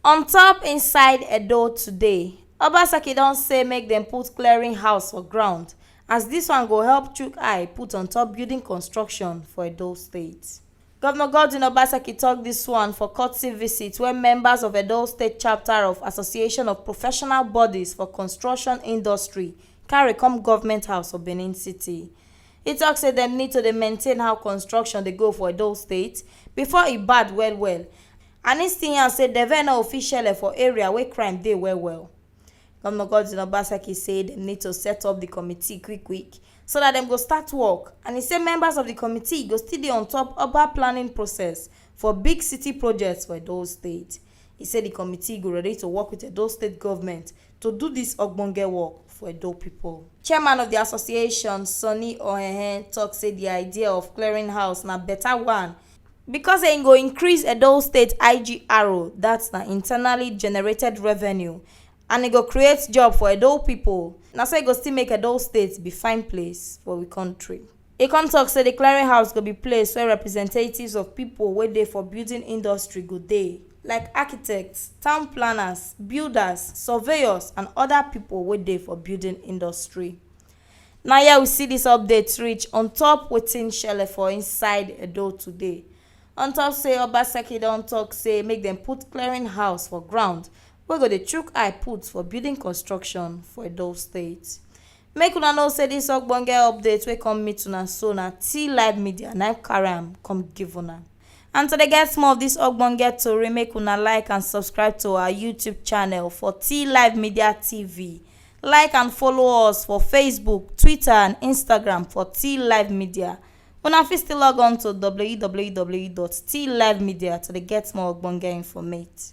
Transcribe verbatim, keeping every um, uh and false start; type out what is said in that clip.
On top inside Edo today, Obaseki don say make dem put clearing house for ground, as this one go help chook eye put on top building construction for Edo State. Governor Godwin Obaseki talk this one for courtesy visit wey members of Edo State chapter of Association of Professional Bodies for Construction Industry carry come Government House for Benin City. He talk say dem need to dey maintain how construction dey go for Edo State before e bad well well, and he still yarn say devil no fit shele for area wey crime dey well well. Governor Godwin Obaseki say dem need to set up the committee quick quick so that dem go start work, and he say members of the committee go still dey on top urban planning process for big city projects for Edo State. He say the committee go ready to work with Edo State government to do this ogbonge work for Edo people. Chairman of the association, Sonny Ohenhen, talk say the idea of clearing house na better one because e go increase Edo State I G R O, that's na internally generated revenue, and e go create job for Edo people. Na so e go still make Edo State be fine place for we country. E come talk say the clearing house go be place where representatives of people wey dey for building industry go dey, like architects, town planners, builders, surveyors, and other people wey dey for building industry. Na here we see this update reach on top wetin shele for inside Edo today. On top say Obaseki don talk say make dem put clearing house for ground wey go dey chook eye put for building construction for Edo State. Make una know say this ogbonge update wey come meet una so na T Live Media na im carry am come give una. And to dey get more of this ogbonge tori, make una like and subscribe to our YouTube channel for T Live Media T V. Like and follow us for Facebook, Twitter and Instagram for T Live Media. Una fit still log on to w w w dot t live media to dey get more ogbonge informate.